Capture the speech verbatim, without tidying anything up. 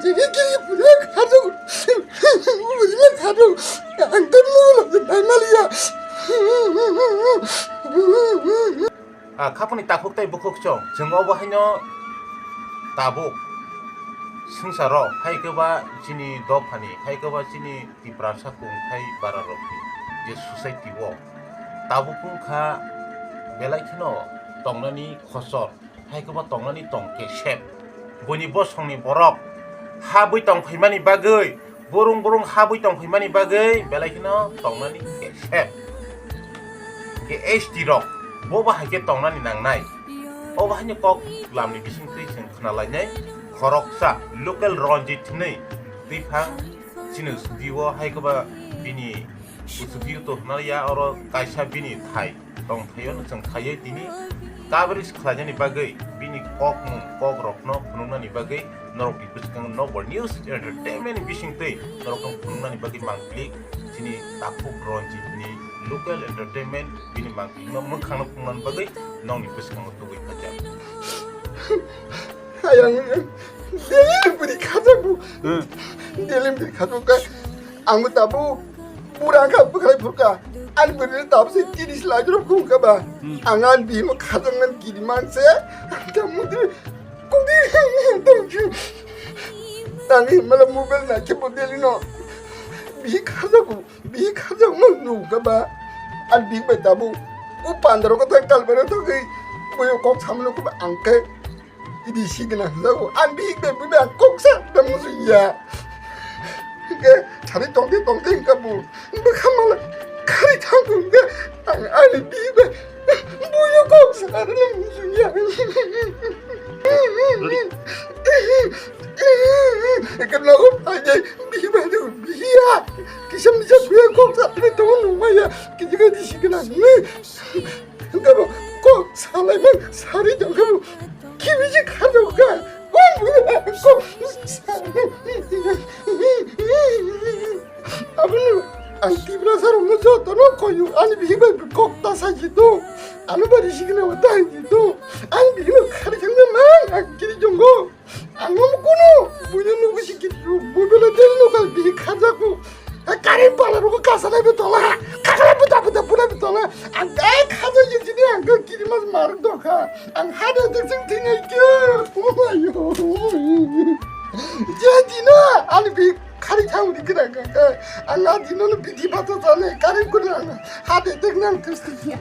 Jigi jigi pura khadu. Pura khadu. Ang tamo lo dai maliya. A khapuni takhuk tei bukhuk chong. Chwng obo haino tabuk swngcharo hai khe ba chini dophani, hai khe ba chini Tiprasa kung hai bara rokni je society o tabuk wngkha belai kheno tongnani khosor. Hai khe bo tongnani tong kesep. Buini bosongni borok habwi tongphaimani bagwi, burung burung habwi tongphaimani bagwi belai kheno tongnani kesep. Ke S T rok bo ba hai khe tongnani nangnai. Obo haino kok lamni bisingtwi chwng khna lainai khoroksa local Ranjit hinwi twiphang chini studio hai khe ba bini studio to hwnaliya oro kaisa bini thai. Tongthaio no chwng thaiwi tini coverage khlainani bagwi bini kokmung kokrokno phunuknani bagwi norokni bwskango Nokbar News Entertainment ni bisingtwi norokno phunuknani bagwi mangpili chini takhuk Ranjit ni local entertainment bini mangpili no mwkhangno phunuknani bagwi nokni bwskango tubui phaijak. Ayang, Delhi ni bwrwi khajago. Hmm. Delhi ni bwrwi khajago kha. Ang bo tabuk pura kha bwkhalai phurkha. Ani bwrwi tabuk se tiris lakh rok khum kha ba. Hmm. Ang ani bihimo khajaknani kiri manse. Ang ta mundri kungdi tongju. Tangwi mala mobile na khe bo Delhi no. Bihi khajago, bihi khajakma nukha ba. Ani bihik bai tabuk. O pandaro ko thang kalbaro thangwi. Boyo kok samano ko ba ang khe. Idi sigina jago, ang bihik bai bui bai kok sa da musu ya. Ke chari tongde tongde ka bu, bu khamala khari thang bu ke, ang ani bihik bai buyo kok sa da musu ya. Ke no, ai dai, bihik bai do, bihiya. Kisam bisa buyo kok sa da tong nung maya, kiji ka di sigina. Hwnkhe bo kok salaimani sari tongkhe bo kibiji kharjak kha. Kok sa-, abono ang Tiprasa rokno jotono koyo ani bihik bai kok ta saji tong. Ano bari sikna bo ta haji tong. Ani bihikno khari thangna mang ang kiri jongo. Ang omo kuno buino nugo si kiri bu bela del no kal bihik kharjago. Karin pala rogo kasalai bo tola. Kasalai bo ta bo ta bo ta bo tola. Ang kai khaja ye jini ang kai kiri mas mar do kha. Ang hada de sing thing ai kyo. Oh my yo. Je dino ani bi khari thang di kira ka. Ang a dino no bidi bata tane karin kuno ang hada de nang tus ti.